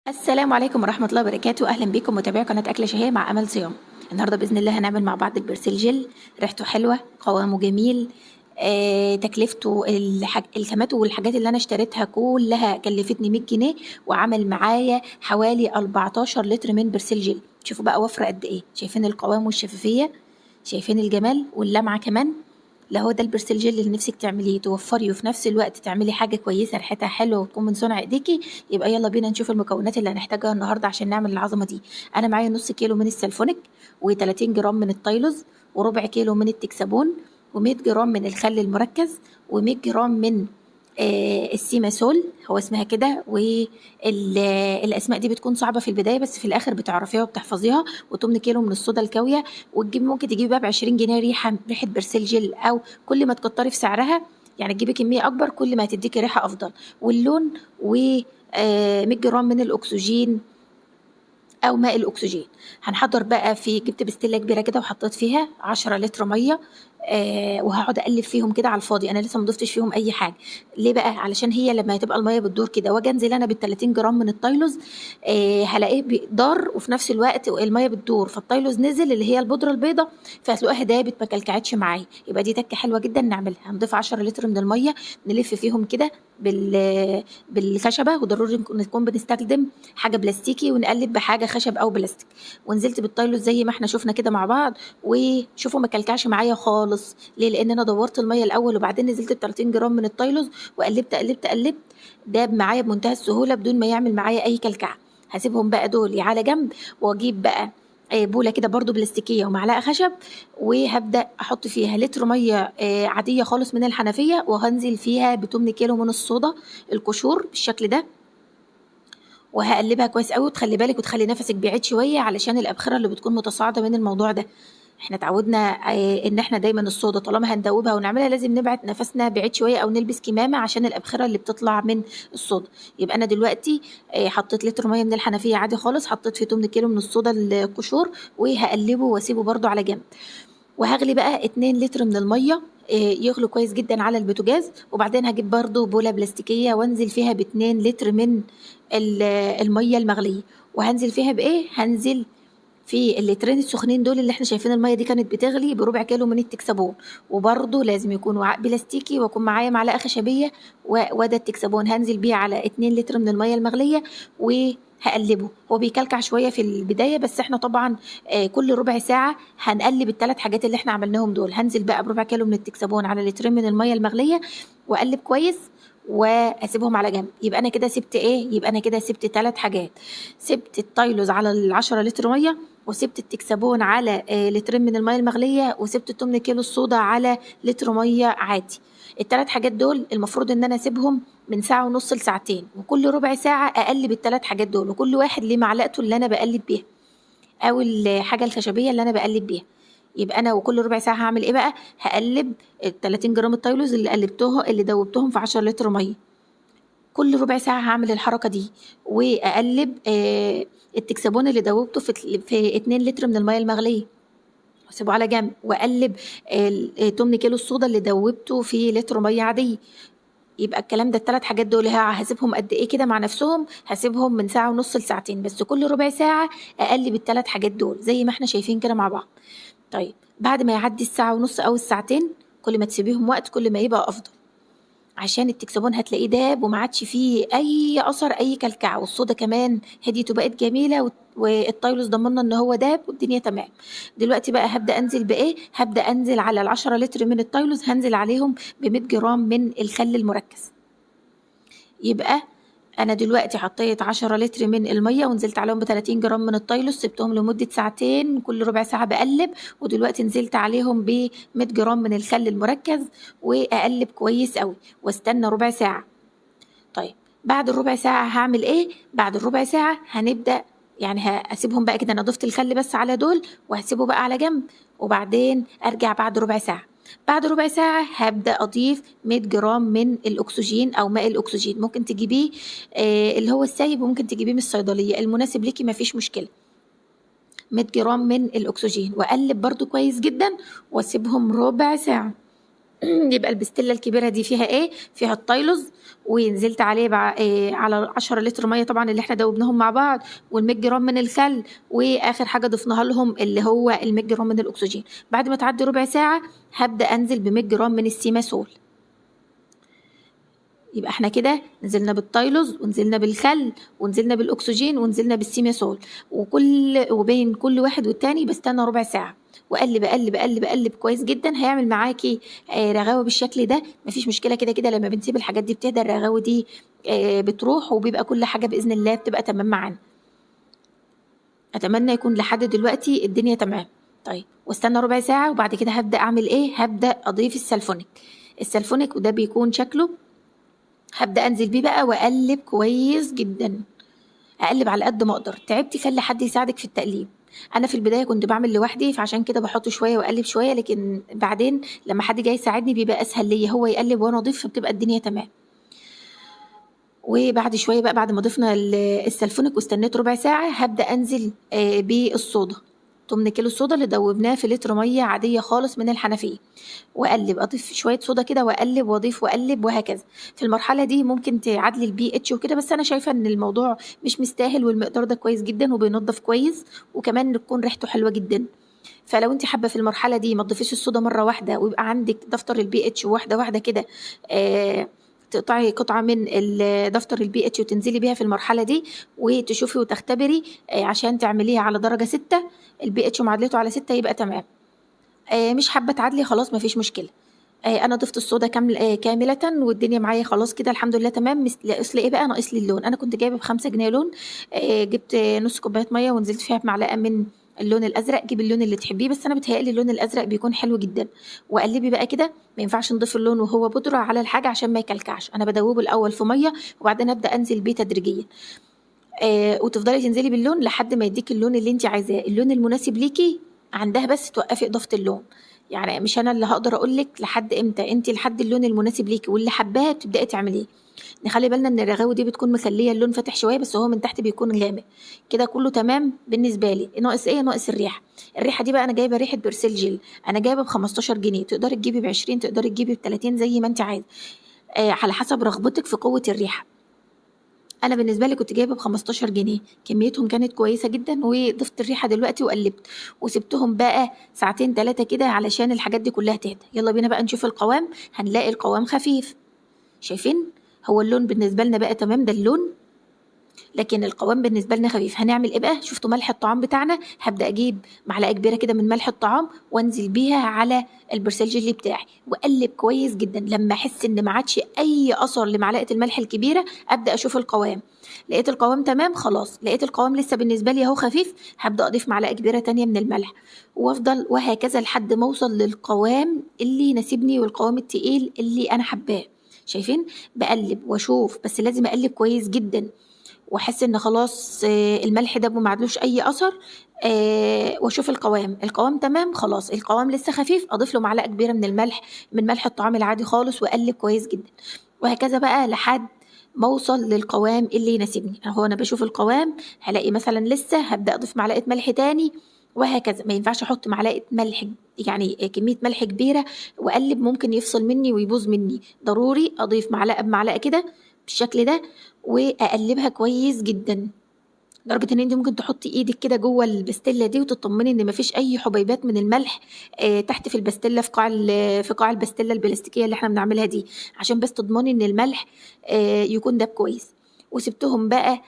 السلام عليكم ورحمة الله وبركاته. أهلا بكم متابعي قناة أكلة شهية مع أمل صيام. النهاردة بإذن الله هنعمل مع بعض البرسيل جل، ريحته حلوة، قوامه جميل، تكلفته الخامات والحاجات اللي أنا اشتريتها كلها كلفتني 100 جنيه، وعمل معايا حوالي 14 لتر من برسيل جل. شوفوا بقى وفرة قد إيه، شايفين القوام والشفافية، شايفين الجمال واللمعة كمان. لا هو ده البرسيل جل اللي نفسك تعمليه، توفري وفي نفس الوقت تعملي حاجة كويسة ريحتها حلوة وتكون من صنع ايديكي. يبقى يلا بينا نشوف المكونات اللي هنحتاجها النهارده عشان نعمل العظمة دي. انا معايا نص كيلو من السلفونيك، و30 جرام من التايلوز، وربع كيلو من التكسابون، و100 جرام من الخل المركز، و100 جرام من السيماسول، هو اسمها كده. والاسماء دي بتكون صعبة في البداية بس في الاخر بتعرفيها وبتحفظيها. و8 كيلو من الصودا الكاويه، وتجيب ممكن تجيبي بقى ب 20 جنيه ريحه برسيل جل، او كل ما تكتري في سعرها يعني تجيبي كمية اكبر كل ما هتديكي ريحه افضل. واللون، و 100 جرام من الاكسجين او ماء الاكسجين. هنحضر بقى في، جبت بستله كبيرة كده وحطيت فيها 10 لتر مية، وهقعد اقلب فيهم كده على الفاضي، انا لسه ما ضفتش فيهم اي حاجة. ليه بقى؟ علشان هي لما هتبقى المية بتدور كده واجي انزل انا بال 30 جرام من التايلوز، هلاقيه بيدار وفي نفس الوقت المية بتدور، فالتايلوز نزل اللي هي البودره البيضاء، فهتلاقوها دابت ما كلكعتش معايا. يبقى دي تكه حلوة جدا نعملها. هنضيف 10 لتر من المية، نلف فيهم كده بالخشبه، وضروري نكون بنستخدم حاجة بلاستيكي ونقلب بحاجة خشب او بلاستيك. ونزلت بالتايلوز زي ما احنا شفنا كده مع بعض، وشوفوا ما كلكعش معايا خالص. ليه؟ لان انا دورت المية الاول وبعدين نزلت ب 30 جرام من التايلوز وقلبت قلبت قلبت، داب معايا بمنتهى السهولة بدون ما يعمل معايا اي كلكعه. هسيبهم بقى دول على جنب، واجيب بقى بوله كده برضو بلاستيكيه ومعلقة خشب، وهبدا احط فيها لتر مية عادية خالص من الحنفية، وهنزل فيها ب 8 كيلو من الصودا القشور بالشكل ده، وهقلبها كويس قوي. وتخلي بالك وتخلي نفسك بعيد شوية علشان الابخره اللي بتكون متصاعده من الموضوع ده. احنا اتعودنا ان احنا دايما الصودا طالما هندوبها ونعملها لازم نبعد نفسنا بعيد شوية او نلبس كمامه عشان الابخره اللي بتطلع من الصودا. يبقى انا دلوقتي حطيت لتر مية من الحنفية عادي خالص، حطيت فيه 8 كيلو من الصودا القشور، وهقلبه واسيبه برده على جنب. وهغلي بقى 2 لتر من المية، يغلو كويس جدا على البوتاجاز. وبعدين هجيب برده بوله بلاستيكيه وانزل فيها ب 2 لتر من المية المغليه. وهنزل فيها بايه؟ هنزل في اللترين السخنين دول اللي احنا شايفين المية دي كانت بتغلي بربع كيلو من التكسابون، وبرده لازم يكون وعاء بلاستيكي واكون معايا معلقه خشبيه وده التكسابون هنزل بيه على 2 لتر من المية المغليه وهقلبه. هو بيكلكع شوية في البداية بس احنا طبعا كل ربع ساعة هنقلب الثلاث حاجات اللي احنا عملناهم دول. هنزل بقى بربع كيلو من التكسابون على لترين من المية المغليه واقلب كويس واسيبهم على جنب. يبقى انا كده سبت ايه؟ يبقى انا كده سبت 3 حاجات، سبت التايلوز على 10 لتر مية، وسبت التكسابون على لترين من المية المغليه، وسبت 8 كيلو الصودا على لتر مية عادي. الثلاث حاجات دول المفروض ان انا اسيبهم من ساعة ونص لساعتين، وكل ربع ساعة اقلب الثلاث حاجات دول، وكل واحد ليه معلقته اللي انا بقلب بيها او الحاجة الخشبية اللي انا بقلب بيها. يبقى انا وكل ربع ساعة هعمل ايه بقى؟ هقلب ال 30 جرام التايلوز اللي قلبتوه اللي دوبتهم في 10 لتر مية. كل ربع ساعة هعمل الحركة دي، واقلب التكسابون اللي دوبته في 2 لتر من المية المغليه واسيبه على جنب، واقلب 8 كيلو الصودا اللي دوبته في لتر مية عادية. يبقى الكلام ده الثلاث حاجات دول هسيبهم قد ايه كده مع نفسهم؟ هسيبهم من ساعة ونص لساعتين، بس كل ربع ساعة اقلب الثلاث حاجات دول زي ما احنا شايفين كده مع بعض. طيب بعد ما يعدي الساعة ونص او الساعتين، كل ما تسيبيهم وقت كل ما يبقى افضل، عشان التكسابون هتلاقيه داب وما عادش فيه اي اثر اي كلكعه، والصودا كمان هديت وبقت جميلة، والتايلوز ضمننا ان هو داب والدنيا تمام. دلوقتي بقى هبدا انزل بايه؟ هبدا انزل على 10 لتر من التايلوز، هنزل عليهم ب 100 جرام من الخل المركز. يبقى انا دلوقتي حطيت 10 لتر من المية ونزلت عليهم ب 30 جرام من التايلوز، سبتهم لمدة ساعتين كل ربع ساعة بقلب، ودلوقتي نزلت عليهم ب 100 جرام من الخل المركز، واقلب كويس قوي واستنى ربع ساعة. طيب بعد الربع ساعة هعمل ايه؟ بعد الربع ساعة هنبدا يعني هسيبهم بقى كده، انا ضفت الخل بس على دول وهسيبه بقى على جنب، وبعدين ارجع بعد ربع ساعة. بعد ربع ساعة هبدأ أضيف 100 جرام من الأكسجين أو ماء الأكسجين، ممكن تجيبيه اللي هو السايب وممكن تجيبيه من الصيدلية، المناسب ليكي مفيش مشكلة. 100 جرام من الأكسجين، وأقلب برضو كويس جدا وأسيبهم ربع ساعة. يبقى البستله الكبيرة دي فيها ايه؟ فيها التايلوز، ونزلت عليه على 10 لتر مية طبعا اللي احنا دوبناهم مع بعض، وال100 جرام من الخل، واخر حاجة ضفناها لهم اللي هو ال100 جرام من الاكسجين. بعد ما تعدي ربع ساعة هبدا انزل ب100 جرام من السيماسول. يبقى احنا كده نزلنا بالتايلوز ونزلنا بالخل ونزلنا بالاكسجين ونزلنا بالسيماسول، وبين كل واحد والتاني بستنى ربع ساعة واقلب اقلب اقلب اقلب كويس جدا. هيعمل معاكي رغاوه بالشكل ده، مفيش مشكلة. كده كده لما بنسيب الحاجات دي بتهدى الرغاوه دي بتروح، وبيبقى كل حاجة باذن الله بتبقى تمام معانا. اتمنى يكون لحد دلوقتي الدنيا تمام. طيب واستنى ربع ساعة وبعد كده هبدا اعمل ايه؟ هبدا اضيف السلفونيك. السلفونيك وده بيكون شكله، هبدا انزل بيه بقى واقلب كويس جدا، اقلب على قد ما اقدر. تعبتي خلي حد يساعدك في التقليب. انا في البداية كنت بعمل لوحدي فعشان كده بحط شوية واقلب شوية، لكن بعدين لما حد جاي يساعدني بيبقى اسهل ليا، هو يقلب وانا اضيف، فبتبقى الدنيا تمام. وبعد شوية بقى بعد ما ضفنا السلفونيك واستنيت ربع ساعة هبدا انزل بالصودا، 8 كيلو الصودا اللي دوبناه في لتر مية عادية خالص من الحنفية، واقلب، اضيف شوية صودا كده واقلب واضيف واقلب وهكذا. في المرحلة دي ممكن تعدلي البي اتش وكده، بس انا شايفه ان الموضوع مش مستاهل، والمقدار ده كويس جدا وبينظف كويس، وكمان تكون ريحته حلوة جدا. فلو انت حابة في المرحلة دي ما تضيفيش الصودا مرة واحدة، ويبقى عندك دفتر البي اتش واحدة واحدة كده، تقطعي قطعه من دفتر البي اتش وتنزلي بيها في المرحلة دي وتشوفي وتختبري، عشان تعمليها على درجه 6، البي اتش معادلته على 6 يبقى تمام. مش حابة تعادلي خلاص مفيش مشكلة. انا ضفت الصودا كاملة والدنيا معايا خلاص كده الحمد لله تمام. ناقص لي ايه بقى؟ ناقص لي اللون. انا كنت جايبه ب5 جنيه لون، جبت نص كوباية مية ونزلت فيها بمعلقه من اللون الازرق. جيب اللون اللي تحبيه، بس انا بتهيألي اللون الازرق بيكون حلو جدا. وقلبي بقى كده، ما ينفعش نضيف اللون وهو بودره على الحاجة عشان ما يكلكعش. انا بدوبه الاول في مية وبعدين ابدا انزل بيه تدريجيا، وتفضلي تنزلي باللون لحد ما يديك اللون اللي انت عايزاه، اللون المناسب ليكي. عندها بس توقفي اضافه اللون، يعني مش انا اللي هقدر اقول لك لحد امتى، انت لحد اللون المناسب ليكي واللي حباه تبداي تعمليه. نخلي بالنا ان الرغاوي دي بتكون مخليه اللون فاتح شوية، بس هو من تحت بيكون غامق كده. كله تمام بالنسبة لي. ناقص ايه؟ ناقص الريحة. الريحة دي بقى انا جايبه ريحه برسيل جل، انا جايبه ب15 جنيه، تقدري تجيبي ب20، تقدري تجيبي ب30 زي ما انت عايزه، على حسب رغبتك في قوة الريحة. انا بالنسبة لي كنت جايبه ب15 جنيه، كميتهم كانت كويسة جدا. وضفت الريحة دلوقتي وقلبت وسبتهم بقى ساعتين 3 كده علشان الحاجات دي كلها تهدى. يلا بينا بقى نشوف القوام. هنلاقي القوام خفيف، شايفين؟ هو اللون بالنسبة لنا بقى تمام، ده اللون، لكن القوام بالنسبة لنا خفيف. هنعمل ايه بقى؟ شفتوا ملح الطعام بتاعنا؟ هبدا اجيب معلقه كبيرة كده من ملح الطعام وانزل بيها على البرسيل جيلي بتاعي واقلب كويس جدا. لما احس ان ما عادش اي اثر لمعلقه الملح الكبيرة ابدا اشوف القوام. لقيت القوام تمام خلاص. لقيت القوام لسه بالنسبة لي اهو خفيف، هبدا اضيف معلقه كبيرة تانية من الملح، وافضل وهكذا لحد ما اوصل للقوام اللي يناسبني والقوام التقيل اللي انا حباه. شايفين؟ بقلب واشوف، بس لازم اقلب كويس جدا واحس ان خلاص الملح ده ما عادلوش اي اثر، واشوف القوام. القوام تمام خلاص. القوام لسه خفيف اضيف له معلقه كبيرة من الملح، من ملح الطعام العادي خالص، واقلب كويس جدا، وهكذا بقى لحد ما اوصل للقوام اللي يناسبني. اهو انا بشوف القوام، هلاقي مثلا لسه، هبدا اضيف معلقه ملح تاني وهكذا. ما ينفعش احط معلقه ملح، يعني كمية ملح كبيرة واقلب، ممكن يفصل مني ويبوظ مني. ضروري اضيف معلقه بمعلقه كده بالشكل ده واقلبها كويس جدا، لدرجة ان انت ممكن تحطي ايدك كده جوه البستله دي وتطمني ان مفيش اي حبيبات من الملح تحت في البستله، في قاع البستله البلاستيكية اللي احنا بنعملها دي، عشان بس تضمني ان الملح يكون داب كويس. وسبتهم بقى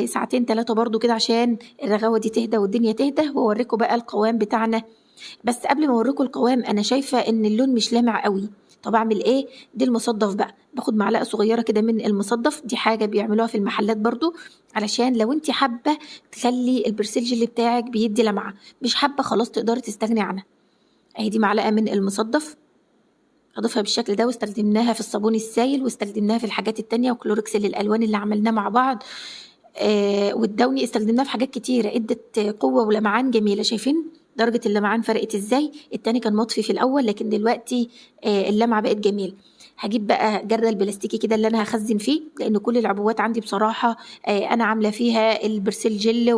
ساعتين 3 برضو كده عشان الرغاوه دي تهدى والدنيا تهدى، واوريكم بقى القوام بتاعنا. بس قبل ما اوريكم القوام، انا شايفه ان اللون مش لامع قوي. طب اعمل ايه؟ دي المصدف بقى، باخد معلقه صغيرة كده من المصدف، دي حاجة بيعملوها في المحلات برضو، علشان لو انت حابة تخلي البرسيل جيلي بتاعك بيدي لمعة، مش حابة خلاص تقدري تستغني عنها. اهي دي معلقه من المصدف، اضيفها بالشكل ده، واستخدمناها في الصابون السائل، واستخدمناها في الحاجات التانية، وكلوركس للالوان اللي عملناه مع بعض، والدوني استخدمناه في حاجات كتيرة، ادت قوة ولمعان جميلة. شايفين درجة اللمعان فرقت ازاي؟ التاني كان مطفي في الاول، لكن دلوقتي اللمعة بقت جميلة. هجيب بقى جردل بلاستيكي كده اللي انا هخزن فيه، لان كل العبوات عندي بصراحة انا عاملة فيها البرسيل جل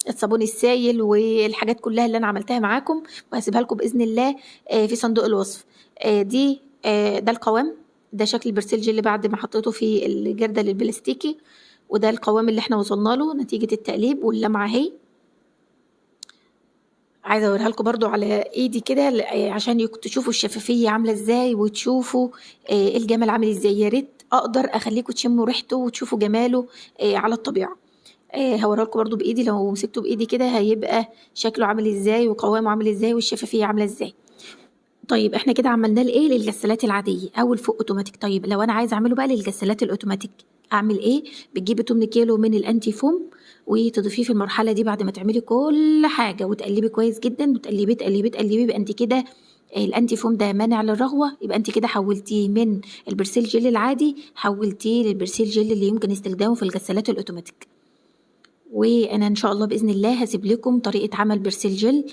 الصابون السايل والحاجات كلها اللي انا عملتها معاكم، وهسيبها لكم باذن الله في صندوق الوصف. دي ده القوام، ده شكل البرسيل جل بعد ما حطيته في الجردل البلاستيكي، وده القوام اللي احنا وصلنا له نتيجة التقليب واللمعة اهي. عايزة اوريها لكم برضو على ايدي كده عشان تشوفوا الشفافية عاملة ازاي، وتشوفوا الجمال عامل ازاي. يا ريت اقدر اخليكم تشموا ريحته وتشوفوا جماله على الطبيعة. هوريها لكم برضو بايدي، لو مسكته بايدي كده هيبقى شكله عامل ازاي وقوامه عامل ازاي والشفافية عاملة ازاي. طيب احنا كده عملناه لايه؟ للغسالات العادية او الفوق اوتوماتيك. طيب لو انا عايزة اعمله بقى للغسالات الاوتوماتيك اعمل ايه؟ بتجيبي 8 كيلو من ال anti foam وتضيفيه في المرحلة دي بعد ما تعملي كل حاجة وتقلبي كويس جدا، وتقلبي تقلبي تقلبي، يبقى انت كده ال anti foam ده مانع للرغوه، يبقى انت كده حولتيه من البرسيل جل العادي حولتيه للبرسيل جل اللي يمكن استخدامه في الغسالات الاوتوماتيك. وانا ان شاء الله باذن الله هسيب لكم طريقه عمل برسيل جل،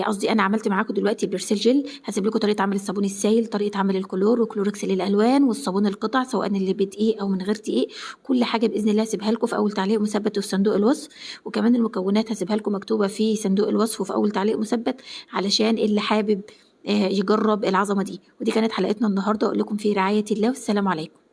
قصدي انا عملت معاكم دلوقتي برسيل جل، هسيب لكم طريقه عمل الصابون السائل، طريقه عمل الكلور وكلوركس للالوان، والصابون القطع سواء اللي بدقيق او من غير دقيق، كل حاجة باذن الله هسيبها لكم في اول تعليق مثبت وفي صندوق الوصف، وكمان المكونات هسيبها لكم مكتوبة في صندوق الوصف وفي اول تعليق مثبت علشان اللي حابب يجرب العظمة دي. ودي كانت حلقتنا النهارده، اقول لكم في رعاية الله، والسلام عليكم.